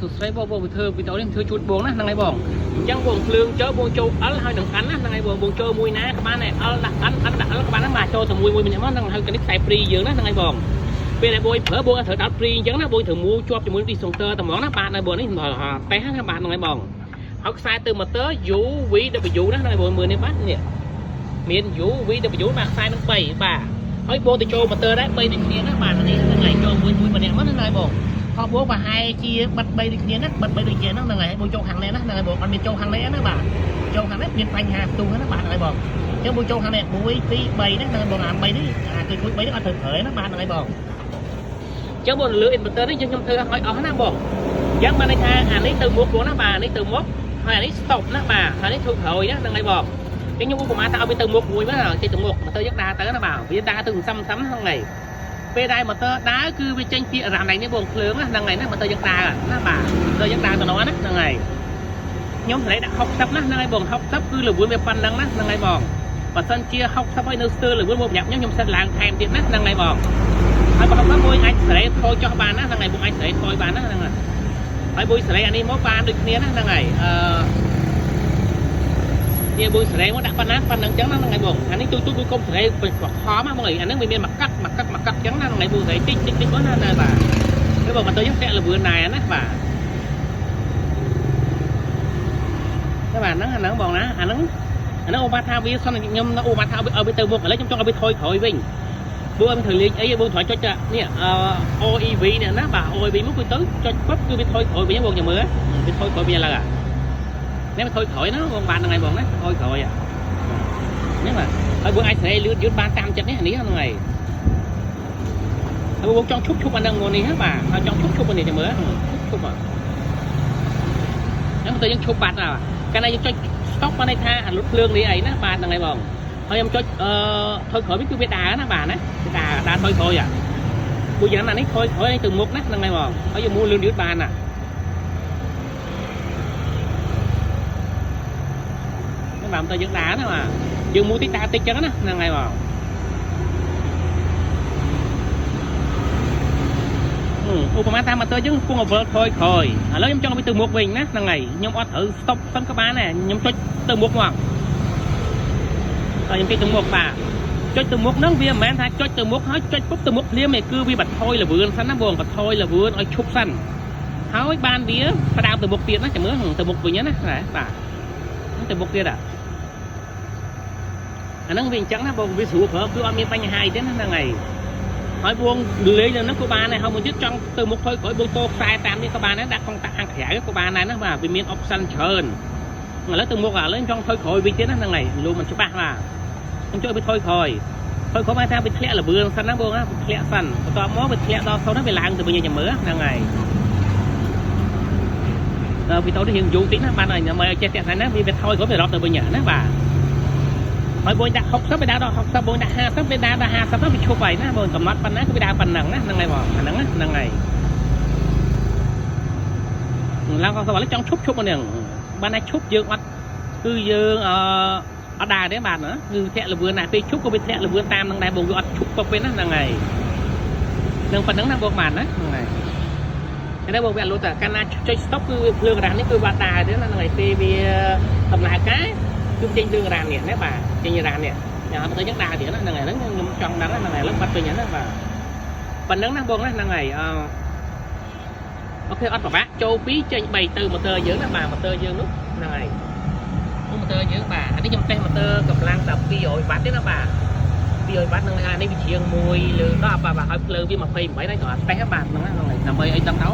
សួស្តីបងបងធ្វើវីដេអូនេះធ្វើជូតបងណាហ្នឹងហើយបងអញ្ចឹងបងភ្លើងចូលបងចូល L ហើយនឹង N ណាហ្នឹងហើយបងបងចូលមួយណាក៏បានដែរ L ដាក់ N N ដាក់ L ក៏បានដែរបាទចូលតែមួយមួយម្នាក់មកហ្នឹងហើយនេះខ្សែព្រីយើងណាហ្នឹងហើយបងពេលដែលបងប្រើបងត្រូវដោតព្រីអញ្ចឹងណាបងត្រូវមួជាប់ជាមួយ disjoncteur តែហ្មងណាបាទនៅបងនេះតេសណាបាទហ្នឹងហើយបងហើយខ្សែទៅ motor U V W ណាហ្នឹងហើយបងមើលនេះបាទនេះមាន U V W បាទខ្សែនឹង3បាទហើយបងទៅចូល motor ដែរ3ដូចគ្នាណាបាទនេះហ្នឹងហើយចូលមួយមួយម្នាក់មកហ្នឹងហើយបង ខោបងប្រហែលជាបិទ3ដូចគ្នាណាបិទ3ដូចគ្នាហ្នឹងហ្នឹងហើយបងចូលខាងនេះណាហ្នឹងហើយបងអត់មានចូលខាងនេះណាបាទចូលខាងនេះមានបញ្ហាផ្ទុះណាបាទហ្នឹងហើយបងអញ្ចឹងបងចូលខាងនេះ1 2 3ណាហ្នឹងហើយបងអា3នេះអាគឺគួយ3នេះអត់ត្រូវប្រើណាបាទហ្នឹងហើយបងអញ្ចឹងបងលើ inverter នេះយើងខ្ញុំធ្វើឲ្យអស់ណាបងអញ្ចឹងបានន័យថាអានេះទៅមុខបងណាបាទអានេះទៅមុខហើយអានេះ stop ណាបាទហើយនេះធ្វើក្រោយណាហ្នឹងហើយបងអញ្ចឹងខ្ញុំឧបមាថាឲ្យវាទៅមុខមួយមកចេញទៅមុខមកទៅយើងដើរទៅណាបាទវាដើរទៅសឹមសឹមហ្នឹងហើយ ពេលដែលម៉ូទ័រដើរគឺវាចេញពីអារ៉ាមនេះបងភ្លើងហ្នឹងហើយណាម៉ូទ័រយើងដើរណាបាទម៉ូទ័រយើងដើរទៅនោះណាហ្នឹងហើយខ្ញុំស្រែកដាក់60ណាហ្នឹងហើយបង60គឺល្វឿនវាប៉ុណ្ណឹងណាហ្នឹងហើយបងបើសិនជា60ហើយនៅស្ទើរល្វឿនមកប្រញាប់ខ្ញុំខ្ញុំសិតឡើងថែមទៀតណាហ្នឹងហើយបងហើយបើ60មួយអាចស្រែថយចុះបានណាហ្នឹងហើយបងអាចស្រែថយបានណាហ្នឹងហើយហើយបុយស្រែអានេះមកបានដូចគ្នាណាហ្នឹងហើយអឺនេះបុយស្រែមកដាក់ប៉ុណ្ណាប៉ុណ្ណឹងចឹងណាហ្នឹងហើយបងអានេះទូទូបុយកុំស្រែបខំហ្នឹងអាហ្នឹងវាមានមកកាត់មកកាត់មកកាត់ចឹងណាហ្នឹងហើយបុយស្រែតិចតិចតិចមកណាណាបាទហើយបងមកទៅយើងតាក់លវឿនដែរណាបាទតែបាទហ្នឹងអាហ្នឹងបងណាអាហ្នឹងអាហ្នឹងអូបាថាវាសុនខ្ញុំអូបាថាឲ្យវាទៅមុខឥឡូវខ្ញុំចង់ឲ្យវាថយក្រោយវិញព្រោះអត់ត្រូវលេងអីបងត្រូវចុចនេះ OEV នេះណាបាទ OEV មកគឺទៅចុចពឹបគឺវាថយក្រោយវិញបងចាំមើលវាថយក្រោយវិញឥឡូវនេះវាថយក្រោយណាបងបានហ្នឹងហើយបងណាថយក្រោយនេះបាទហើយបងអាចស្រែលឿនយឺតបានតាមចិត្តនេះអានេះហ្នឹងហើយហើយបងចង់ឈប់ឈប់អាហ្នឹងមកនេះបាទហើយចង់ឈប់ឈប់អានេះចាំមើលឈប់ឈប់ហ្នឹងទៅយើងឈប់បាត់ហើយកាលណាយើងចុច stop បានន័យថាអាលុតភ្លើងនេះអីណាបាទហ្នឹងហើយបងហើយខ្ញុំចុចអឺថយក្រោយវិញគឺវាដើរណាបាទណាវាដើរដើរថយក្រោយអាពួកយ៉ាងណានេះថយក្រោយទៅមុខណាហ្នឹងហើយបងហើយយើងមួលលឿនយឺតបានណាហ្នឹងបាទទៅយើងដើរណាបាទយើងមួតិចដើរតិចចឹងណាហ្នឹងហើយបងឧបមាតាមម៉ូទ័រយើងកំពុងអវលថយក្រោយឥឡូវខ្ញុំចង់ឲ្យវាទៅមុខវិញណាហ្នឹងហើយខ្ញុំអត់ត្រូវ stop សិនក៏បានដែរខ្ញុំចុចទៅមុខមកហើយខ្ញុំចុចទៅមុខបាទចុចទៅមុខហ្នឹងវាមិនមែនថាចុចទៅមុខហើយចុចពុបទៅមុខភ្លាមទេគឺវាបន្ថយល្វឿនសិនណាបងបន្ថយល្វឿនឲ្យឈប់សិនហើយបានវាផ្ដើមទៅមុខទៀតណាចាំមើលទៅមុខវិញណាបាទទៅមុខទៀតអាអាហ្នឹងវាអញ្ចឹងណាបងវាស្រួលប្រើគឺអត់មានបញ្ហាអីទេណាហ្នឹងហើយហើយបងលេងនៅហ្នឹងក៏បានដែរហើយមួយទៀតចង់ទៅមុខថយក្រោយបងតខ្សែតាមនេះក៏បានដែរដាក់កុងតាក់ខាងក្រៅក៏បានដែរណាបាទវាមាន option ច្រើនឥឡូវទៅមុខឥឡូវចង់ថយក្រោយវិញទៀតណាហ្នឹងហើយលូមិនច្បាស់បាទខ្ញុំជួយវាថយក្រោយថយក្រោយបានថាវាធ្លាក់លបឿនសិនណាបងណាវាធ្លាក់សិនបន្ទាប់មកវាធ្លាក់ដល់សូន្យហ្នឹងវាឡើងទៅវិញចាំមើលហ្នឹងហើយដល់វីដេអូនេះយើងយូរតិចណាបាទហើយដើម្បីឲ្យចេះតាក់ណាវាវាថយក្រោយវារត់ទៅវិញណាបាទហើយបងដាក់60វាដើរដល់60បងដាក់50វាដើរដល់50ទៅវាឈប់ហើយណាបងកំណត់ប៉ុណ្ណាគឺវាដើរប៉ុណ្ណឹងណាហ្នឹងហើយបងអាហ្នឹងណាហ្នឹងហើយឡើងក៏សប្បាយចង់ឈប់ឈប់មកហ្នឹងបានតែឈប់យើងអត់គឺយើងអឺអត់ដើរទេបាទណាគឺធាក់លវឿនណាពេលឈប់ក៏វាធាក់លវឿនតាមនឹងដែរបងវាអត់ឈប់ពឹបទេណាហ្នឹងហើយនឹងប៉ុណ្ណឹងណាបងបាទណាហ្នឹងហើយតែបងវាអត់លុតតែកាលណាចុច stop គឺវាភ្លើងរ៉ានេះគឺបាត់ដើរទេណាហ្នឹងហើយពេលវាដំណើរការគឺចេញភ្លើងរ៉ានេះណាបាទចេញរ៉ានេះញ៉ាំទៅចឹងដើរទៀតណាហ្នឹងហើយហ្នឹងខ្ញុំចង់ដឹងហ្នឹងហើយឥឡូវបាត់ពេញហ្នឹងណាបាទប៉ុណ្ណឹងណាបងណាហ្នឹងហើយអឺ OK អត់ប្របាក់ចូល2ចេញ3ទៅម៉ូទ័រយើងណាបាទម៉ូទ័រយើងនោះហ្នឹងហើយម៉ូទ័រយើងបាទអានេះខ្ញុំតេស្តម៉ូទ័រកម្លាំងតែ200វ៉ាត់ទេណាបាទ200វ៉ាត់ហ្នឹងអានេះវាជាង1លើ10បាទបាទហើយភ្លើងវា28ដែរគ្រាន់តេស្តបាទហ្នឹងហ្នឹងហើយដើម្បីឲ្យដឹងថា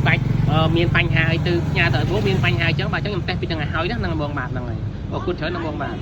បាច់មានបញ្ហាអីទៅផ្ញើទៅឲ្យបងមានបញ្ហាអញ្ចឹងបាទអញ្ចឹងខ្ញុំតេស្តពីហ្នឹងឲ្យហើយណាហ្នឹងបងបាទហ្នឹងហើយអរគុណច្រើនណាបងបាទ។